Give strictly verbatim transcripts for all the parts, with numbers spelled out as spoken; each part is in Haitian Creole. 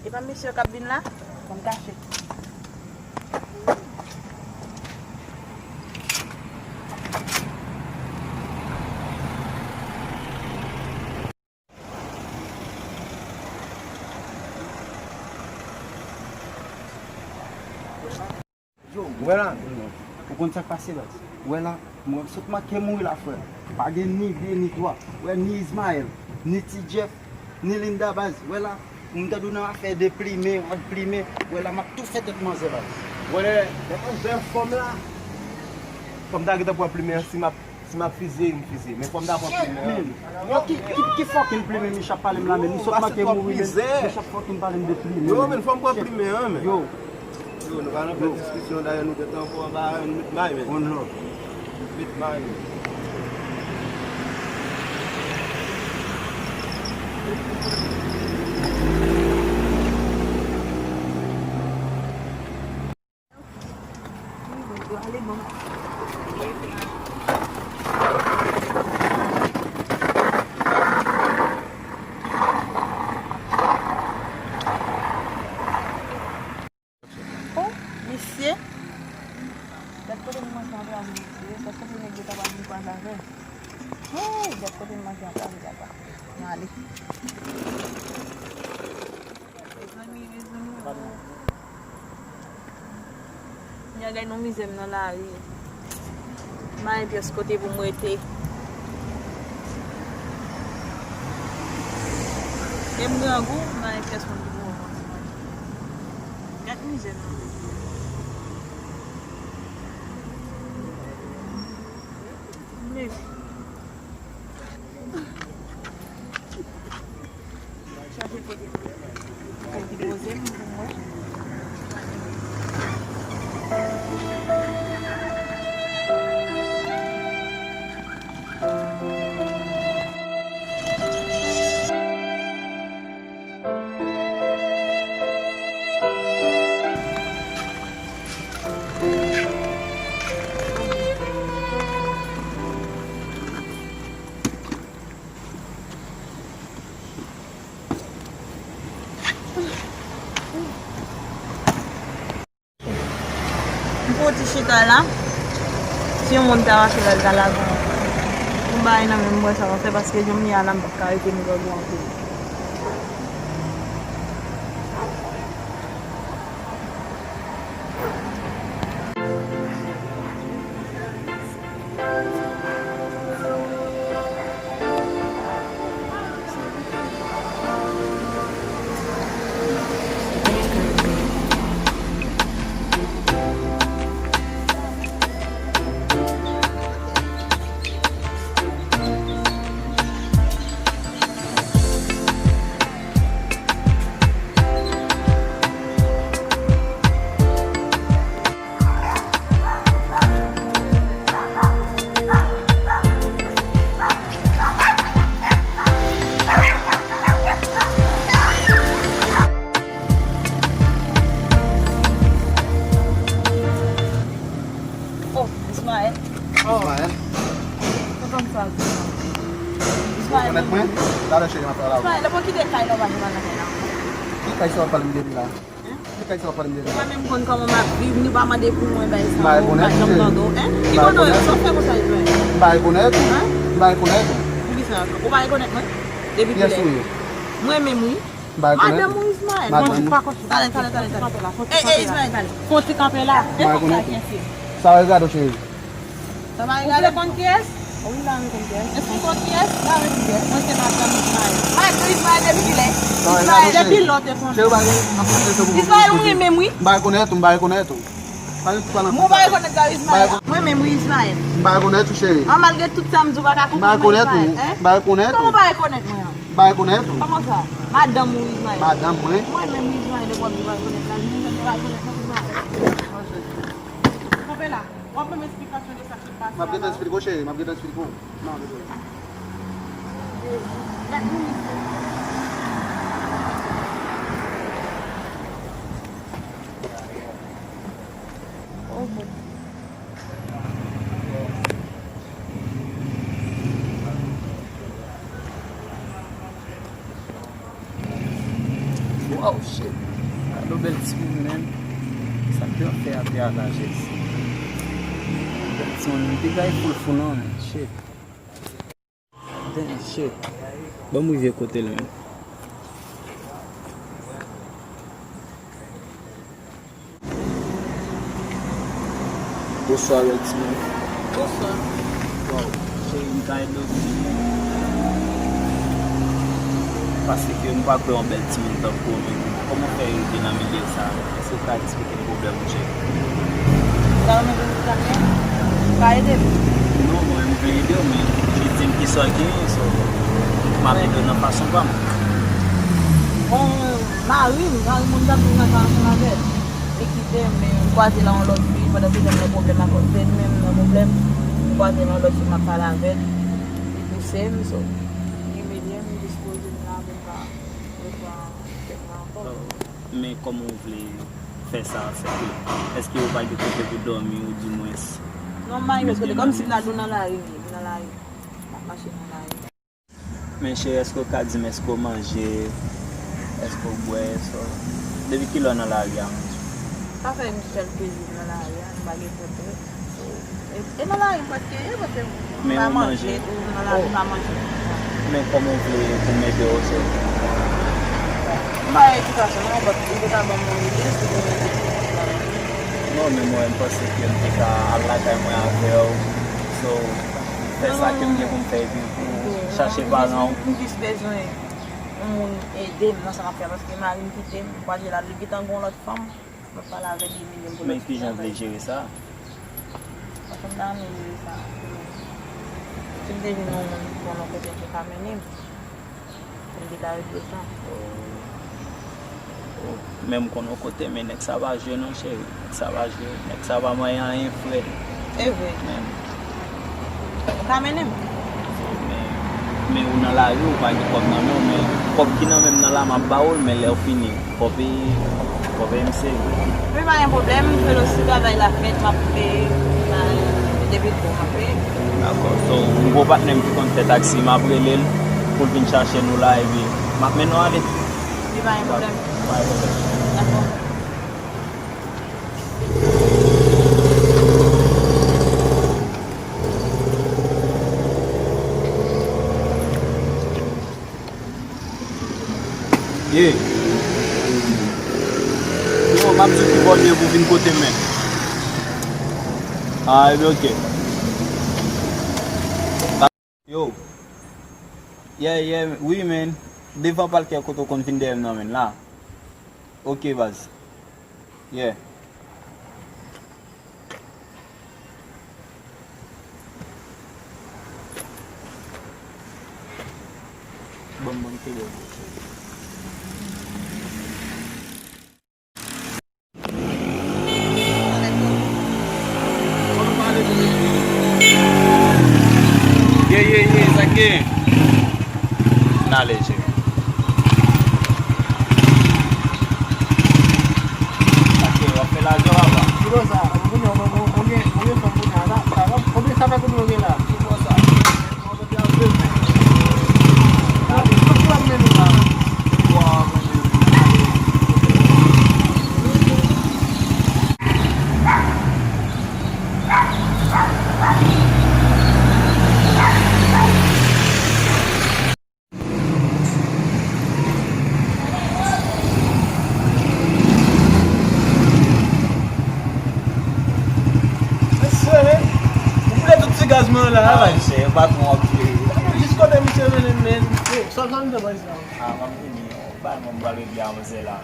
E pa mesye k ap vin la? Ban m kache. Yo, wè la, ou konn sa k pase, baz? Wè la, mwen sot manke mouri la, frè. Pa gen ni de, ni twa. Wè, ni Ismaël, ni Ti Jeff, ni Linda, baz. Wè la, m tande w nan afè de plimen, w ap plimen. Wè la, m ap tou fè tèt manzè, baz. Wè, lè, lè manzè fòm la, fò m ta gentan pran plimen an, si m ap Si m ap fizye, m fizye. Men fò m ta pran plimen an. Yo, ki, ki, ki fucking plimen Mich ap pale m la, men? Li sot manke mouri, men Mich ap fucking pale m de plimen. Yo, men fò m pran plimen an, men. Yo. Yo, nou pa nan fè diskisyon, dayè nou gentan ankò anba, nou met may, men. One love. Met may, men. Oh, mesye. Gad kote m manje antrave, mesye. Gad kote nèg yo ta pral vin kwaze avè m. Oh, gad kote m manje antrave, gad la. Mwen ale. Mezanmi, mezanmi, oh. Nèg ay nan mizè m nan lari. M pa gen pyès kote pou m rete. E m grangou, m pa gen pyès moun ki pou reponn mwen. Gad mizè m nan. Men. Chache kote. Kote ki poze m pou mwen. M fè yon ti chita la. Si yon moun ta mache la, l ta lage yon bagay nan men m, m wè sa w ap fè, paske jan m ye a la, m p ap ka rete m grangou anpil. Oh, Ismaël. Oh. Ismaël. Kontan sa di. Ismaël. Ou rekonèt mwen? Talè cheri, m ap pale avè w. Ismaël, lè mwen kite kay la, w pa gen bagay la. Ki kay sa w ap pale m depi la? Ki kay sa w ap pale m deja? Ou pa menm konn kòman m ap viv, ni w pa mande pou mwen, bay sa. M pa rekonèt ou, cheri. Ki kote w ye? Sa w fè konsa, Ismaël? M pa rekonèt ou. M pa rekonèt ou. Poukisa? Ou pa rekonèt mwen? Depi kilè? Kiyès ou ye? Mwen menm, wi. M pa rekonèt ou. Madanm ou, Ismaël. Madanm ou. Talè, talè, talè, talè. Ey, ey, Ismaël, talè. Fon ti kanpe la. M pa rekonèt ou. Sa w gade, cheri? Ou vle konn kiyès? Wi, m ta renmen konn kiyès. Èske w konn kiyès? M ta renmen konn kiyès. Mwen se madanm Ismaël. Madanm Ismaël depi kilè? Ismaël, depi lè w te konnen. Ismaël, ou renmen m, wi. M pa rekonèt ou, m pa rekonèt ou. Mwen pa rekonèt sa, Ismaël. Mwen menm, wi, Ismaël. M pa rekonèt ou, cheri. An, malgre tout sa m di w, pa ka konprann mwen, Ismaël, en? M pa rekonèt ou. Kòman w pa rekonèt mwen an? M pa rekonèt ou. Kòman sa? Madanm ou, Ismaël. Madanm mwen? Mwen menm, wi, Ismaël, depi w ap di w pa rekonèt la, jodi a, m pa rekonèt non, Ismaël. Kanpe la. W ap ban m esplikasyon de sa ki pase a la. M ap gentan esplike w, cheri. M ap gentan esplike w. Non, dezoule. Gad moun isit. Oh, bon. Bon, Oh shit. Gade yon bèl timoun, man. Sa k te ap fè atè a la, Jezi. Bèl timoun, piga e foul foul non, man. Shit. Damn, shit. Ban m rive kote l, man. Bonswa, bèl timoun. Bonswa. Waw, cheri, m ka ede w ti jan? Paske m pa kwè yon bèl timoun tankou w menm. Kòman w fè rive nan milye sa a? Èske w ka eksplike m pwoblèm ou, cheri? Sa w mande m pou sa fè? Ou ka ede m? Non, mwen, m vle ede w, men jodi m ki sa w genyen, so, m ap ede w nan fason pa m. Bon, mari m, mari m, m t ap viv ansanm avè l. Li kite m, men m kwaze l ak yon lòt fi, pandan se jan m nan pwoblèm ak, se li menm nan pwoblèm, m kwaze l ak yon lòt fi, m ap pale avè l, li pouse m, so, li imilye m, li dispose m la pou m pa reprann tèt mwen ankò. Men kòman w vle fè sa, sèke, èske ou pa gen kote pou dòmi, ou di mwens? Non, m pa gen kote, kòmsi m nan, nou nan lari, m nan lari, m ap mache nan lari. Men cheri, èske w ka di m, èske w manje? Èske w bwè? Èske w... Depi kilè w nan lari a menm? Sa fè yon sèl plezi m nan lari a, m pa gen kote. E, e nan lari m prèske ye, paske m pa manje, tou, m nan lari m pa manje. Men kòman w vle pou m ede w, cheri? M pa gen edikasyon non, but ou te ka ban m yon ide si pou m ede. Non, men mwen, m panse ke m te ka al lakay mwen avè w. So, fè sa ke m gen pou m fè epi pou chache paran w. M jis bezwen yon moun ede m nan sa m ap fè, paske mari m kite m, m pa di l al, li gentan gen yon lòt fanm, m ap pale avè l, li imilye m pou lòt fi. Men kijan w vle jere sa? Paske m ta renmen jere sa. Si m te jwenn yon moun ki konnen kote m te ka mennen m, m te ka regle sa. Menm konnen w kote, men nèg sa pa jwe non, cheri. Nèg sa pa jwe. Nèg sa pa manyen anyen, frè. E vre. Men. Ou ka mennen m? Men, men ou nan lari, ou pa gen kòb nan men w, men kòb ki nan men m nan la, m ap ba ou l, men lè w fini, kòb e, kòb e m seri. Men pa gen pwoblèm, fè l osi, travay la fèt, m ap peye, m ap peye depi bon, m ap peye. Dakò. So, m gen yon patnè m ki konn fè taksi, m ap rele l pou l vin chache nou la, epi m ap mennen w ale. Li pa gen pwoblèm. Pa gen pwoblèm. Dakò. Ye. Yo, m ap di w ki bò l ye pou vin kote m, men. Ah, ebyen, oke. Yo. Yeah, yeah, wi, men. Devan palkè kote w konn vin dèyè m nan, men, la. Oke, baz. Yeah. Bon, bon, ke bon. Ye, ye, ye, sa k gen? N ale, cheri. Sa k gen, w ap fè lajan, papa? Ki bò sa? Ou konnen, ou, ou, ou gen, ou gen fanm kounye a la, sa, konbyen sa fè kote w gen la? Ki bò sa? Mesye, men, ou boule tout ti gaz mwen la, a, bay. Monchè, patwon ap jere. Jis kote misye mennen m, men. Yo, sa, sa m te bay sa. A, m ap vini. Bay mwen, m pral regle a manzè la.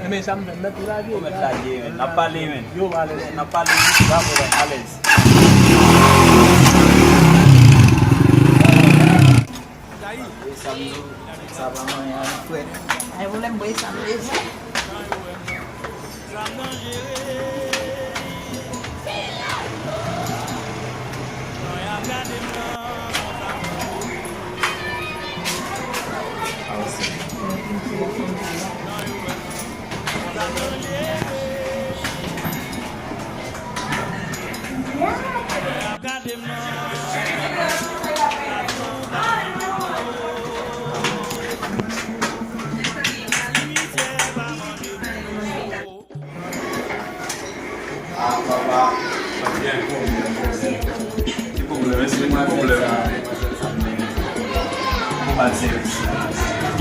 Enben, sa m fè, m mèt lage. Ou mèt lage, men. N ap pale, men. Yo, alèz. N ap pale. Dakò, alèz. Sa pa manyen anyen, frè. Ay, pwoblèm, boy, sa m bezwen.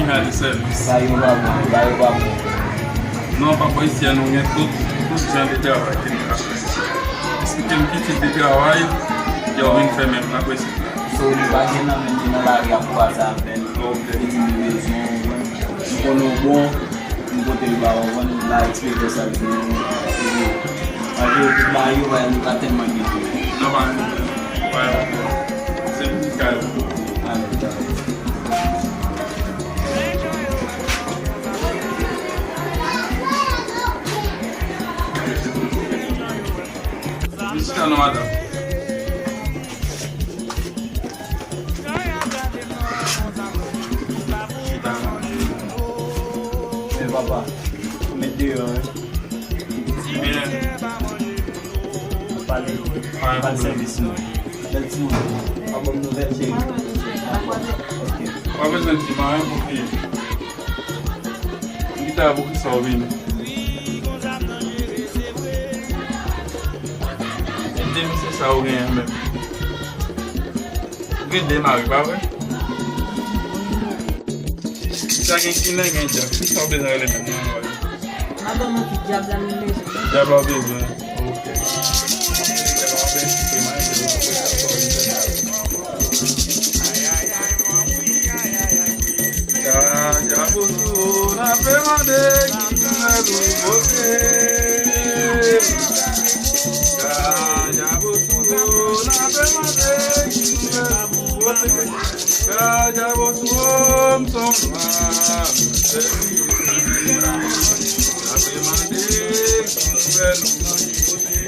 Ki jan de sèvis? Ba yo pa bon, ba yo pa bon. Non, papa, isi a nou gen tout, tout jan de travay ke nou ka fè. Eksplike m ki tip de travay yo vin fè menm nan prensip la. So, nou pa gen nan menm ki nan lari ap kwaze avè n. Ok. Li di nou bezwen, ou konprann? Nou konnen w bon, nou kote l ba w, ou konprann? Nou la eksplike w sa l di nou. Epi, malgre yo tout ba yo, ba nou pa tèlman gen. Non, pa gen pwoblèm. Pa gen pwoblèm. Se pou kay ou. Alò, dakò. Vin chita non, madanm. Chita. Men papa, met deyò, wi. Ebyen, pale, pale sèvis nou. Bèl timoun. W ap ban m nouvèl, cheri? Ok. W ap bezwen ti manyen pou fini. M kite a pou kisa w vini. Se de misye sa ou genyen menm. Ou gen de mari, pa vre? Sa gen kimen, gen dyab. Kisa w bezwen rele menm nan mari? Madanm nan ki dyab la menm bezwen. Dyab la w bezwen. Ok. Kajabosou, n ape mande ki nouvèl ou pote. Kajabosou, n ape mande ki nouvèl ou pote. Kajabosou, m son nwa, m sèvi. N ape mande ki nouvèl ou pote.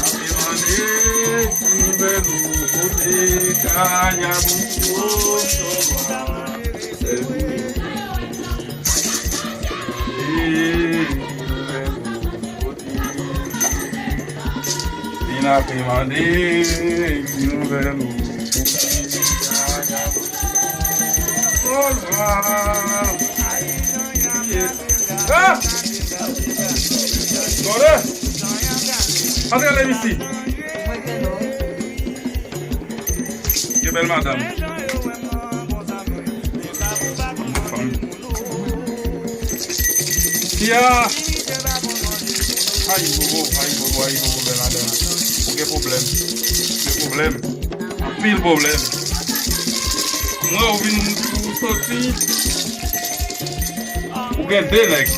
Ape mande ki nouvèl ou pote, Kajabosou, sèvi. Ki nouvèl ou pote? Vin ape mande ki nouvèl ou pote, Kajabosou. Ah! Tande! Antre ale isi. Ke bèl madanm. Fanm. Tia! Ayibobo, ayibobo, ayibobo, bèl madanm. Ou gen pwoblèm. Gen pwoblèm. Anpil pwoblèm. Mwen, ou vin, ou soti. Ou gen de nèg.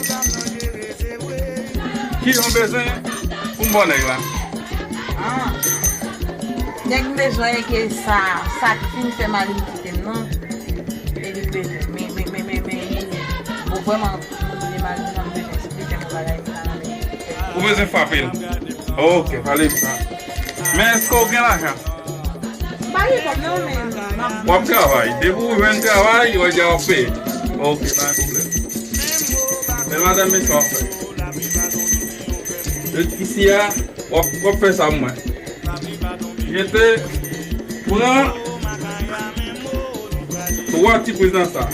Ki jan w bezwen pou m ba w nèg la? Ah. Nèg m bezwen ke sa, sa k fin fè mari m kite m nan. E li bezwen. Men, men, men, men, men, men, bon, vrèman, moun li mari m nan, m bezwen eksplike m yon bagay sa nan men. Ou bezwen frape l? Ok, pale m sa. Men èske w gen lajan? M pa gen kòb non, men m ap... W ap travay. Depi w jwenn travay, yo di a w ap peye. Ok, pa gen pwoblèm. Men madanm, men sa w ap fè. Ret isi a, w ap, w ap fè sa pou mwen. Mete, pran twa ti priz nan sa.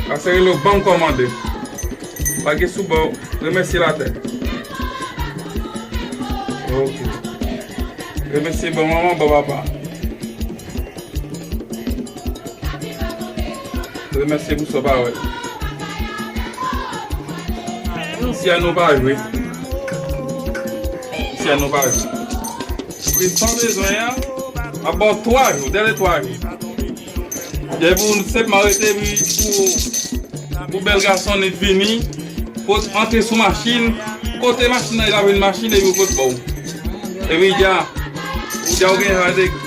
Sa se rele w ban m kòmande. Pa gen sou ba w, remèsye latè. Ok. Remèsye bon manman, bon papa. Remèsye pou sa w pa wè. Isi a nou pa jwe. Isi a nou pa jwe. Pri sa w bezwen an, m ap ba w twa jou, dèlè twa jou. Depi w senpman rete pou, pou bèl gason nèt vini, pot antre sou machin, kote machin nan, l ap jwenn machin, epi w pot ba w. Epi dja, ou dja ou gen,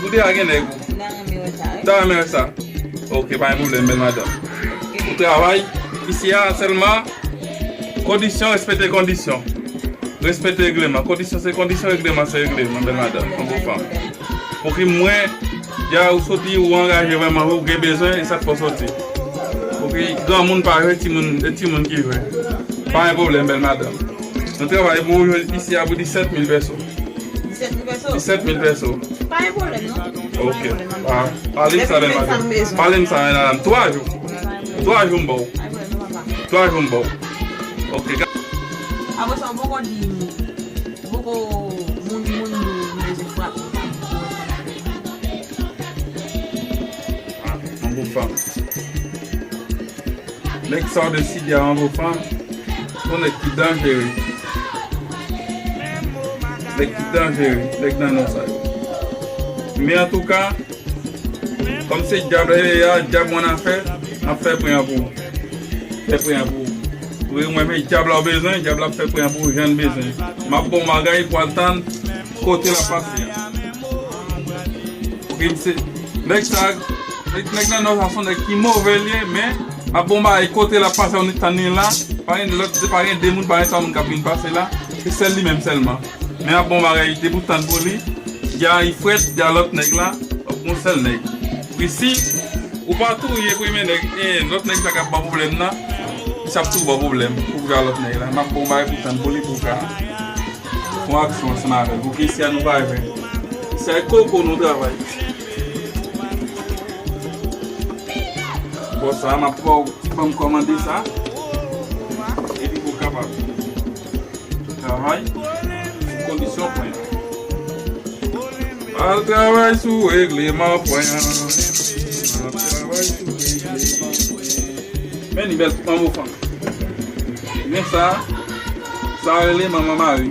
ou deja gen nèg ou. M ta renmen wè sa, wi. M ta renmen wè sa. Ok, pa gen pwoblèm, bèl madanm. Ou travay isi a sèlman, kondisyon, respekte kondisyon. Respekte regleman. Kondisyon se kondisyon, regleman se regleman, bèl madanm, yon bon fanm. Pou ki mwen, dja ou soti, ou angaje vrèman, ou gen bezwen, e sa k fè w soti. Pou ki granmoun pa jwe, timoun, e timoun ki jwe. Pa gen pwoblèm, bèl madanm. Nou travay pou ou isi a pou disèt mil pèso. Disèt mil pèso? Disèt mil pèso. Pa gen pwoblèm, non. Ok. Pa gen pwoblèm, pa gen pwoblèm. Pale m sa, bèl madanm. Pale m sa, medam. Twa jou. Twa jou m ba w. Pa gen pwoblèm, non, papa. Twa jou m ba w. Ok. Apre sa, ou poko di, ou poko moun, moun, moun bezwen frape. Manbo Fanm. Nèg sa yo deside a Manbo Fanm, se yon nèg ki danjere. Nèg ki danjere, nèg nan nò sa yo. Men antouka, kòm se dyab la ye a, dyab mwen afè, m ap fè pwen an pou ou. Fè pwen an pou ou. Wi, mwen men dyab la w bezwen, dyab la ap fè pwen an pou ou, jan l bezwen. M ap bon bagay pou al tann kote l ap pase a. Pou ki m se, nèg sa, nèg, nèg nan nò sa se yon nèg ki move l ye, men m ap bon bagay kote l ap pase a, ou tann li la, pa gen lòt, pa gen de moun, pa gen twa moun k ap vin pase la, se sèl li menm sèlman. Men ap bon bagay, depi w tann pou li, dja li frèt, dja lòt nèg la, w ap gon sèl nèg. Wi, si ou pa touye premye nèg, e lòt nèg sa k ap ba w pwoblèm nan, misye ap tou ba w pwoblèm pou w jwe a lòt nèg la. M ap bon bagay pou w tann pou li pou w ka fè yon aksyon ansanm avè l. Pou ke si a nou pa jwe. Se ak koko nou travay. Bon, sa, m ap fè w, fè m kòmande sa. Epi pou w kapab. Travay sou kondisyon pwen an. Al travay sou regleman pwen an. Al travay sou regleman pwen an. Men li bèl manbo fanm. Men sa, sa rele manman mari.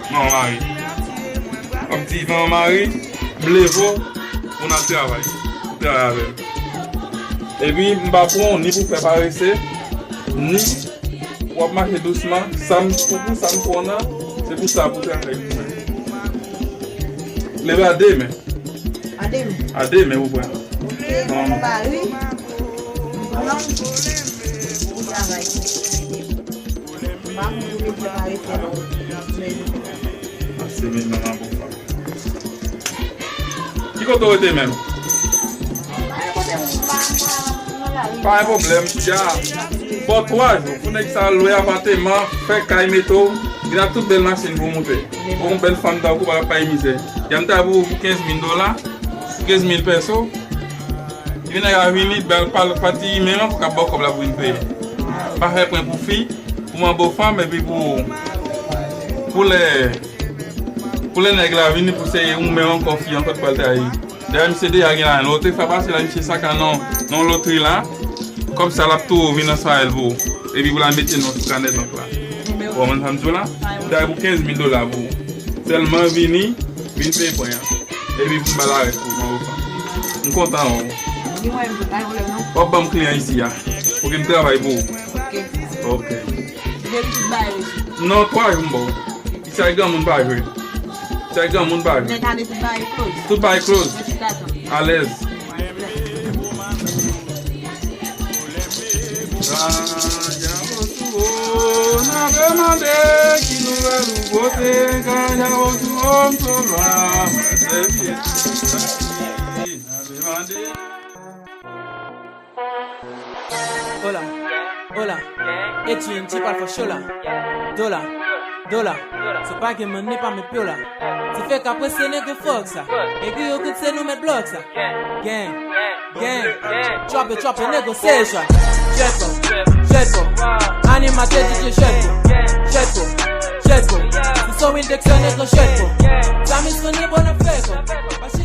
Manman mari. Kòm ti manman mari, m leve w pou n al travay. Pou travay avè m. Epi m pa pran w ni pou fè parese, ni w ap mache dousman, sa m pou, pou sa m pran nan, se pou sa pou travay pou mwen. Leve a de men. A de men. A de men pou pran. Ok, bon, bon, ba wi. Bon, pou travay. M pa konn pou mete parese non. Ase men manman bon fanm. Ki kote w rete menm? Pa gen pwoblèm, dja. Bon, twa jou pou nèg sa lwe apateman, fè kay, mete w, vin ak tout bèl machin pou w moute. Bon, bèl fanm tankou w pa pay mizè. Dja m ta pou, pou kenz mil dola, pou kenz mil pèso. Epi nèg la vini, bèl pal pati, men an pou k ap ba w kòb la pou vin peye. Pa fè pwen pou fi, pou manbo fanm, epi pou, pou lè Pou lè nèg la vini pou se ou menm ankò fi ankò t pral trayi. Dayè misye deja gen lajan. Lòt fwa pase la misye saka nan, nan lotri la. Kòb sa l ap tou vin nan Israel pou ou. Epi pou l al mete non sou kanè bank la. Ou konprann sa m di w la? Dayè pou kenz mil dola pou ou. Sèlman vini, vin peye pwen an. Epi pou m ba l arès pou ou, manbo fanm. M kontan wè w. Di mwen, pa gen pwoblèm non. W ap ban m kliyan isi a. Pou ke m travay pou ou. Ok. Ok. Depi tout bagay resi. Non, twa jou m ba w. Sa granmoun pa jwe. Sa granmoun pa jwe. Nèt ale tout bagay close. Tout bagay close. Mwen chita tan. Alèz. Ganja Wosu o, n ap mande ki nouvèl ou pote. Ganja Wosu o, m sou lwa, mwen sèvi. N ap mande. Hola, hola, eti en ti pal fò cho la. Dola, dola, se pa gen mane pa met pyo la. Ti fè ka prese nèg yo fòk sa. Egri yo kout se nou met blòk sa. Gang, gang, trape, trape, nèg yo se jwa. Jèt kò, jèt kò, animatè D J jèt kò. Jèt kò, jèt kò, se son Wildex nèg yo jèt kò. Sa mis konnen bon ap fè kò.